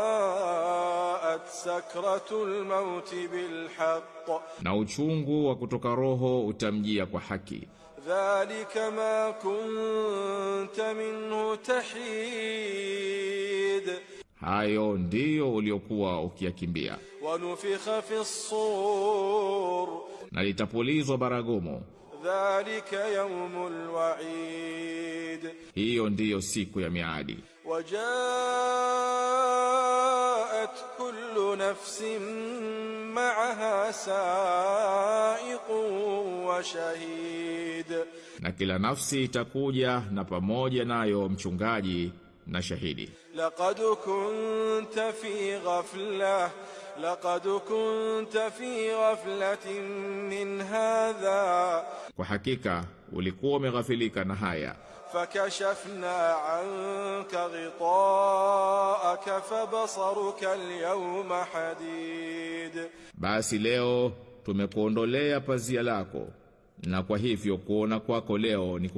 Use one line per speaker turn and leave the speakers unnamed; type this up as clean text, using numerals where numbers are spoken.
وجاءت سكرة الموت بالحق.
Na uchungu wa kutoka roho utamjia kwa haki.
ذلك ما كنت منه تحيد.
Hayo ndiyo uliokuwa ukiyakimbia.
ونفخ في الصور.
Na litapulizwa baragumu.
ذلك يوم الوعيد.
Hiyo ndiyo siku ya miadi.
وجاءت كل نفس معها سائق وشهيد.
Na kila nafsi itakuja na pamoja nayo mchungaji na shahidi.
لقد كنت في غفلة، لقد كنت في غفلة من هذا.
Kwa hakika ulikuwa umeghafilika na haya.
فكشفنا عنك غطاءك فبصرك اليوم حديد.
Basi leo tumekuondolea pazia lako, na kwa hivyo kuona kwako leo ni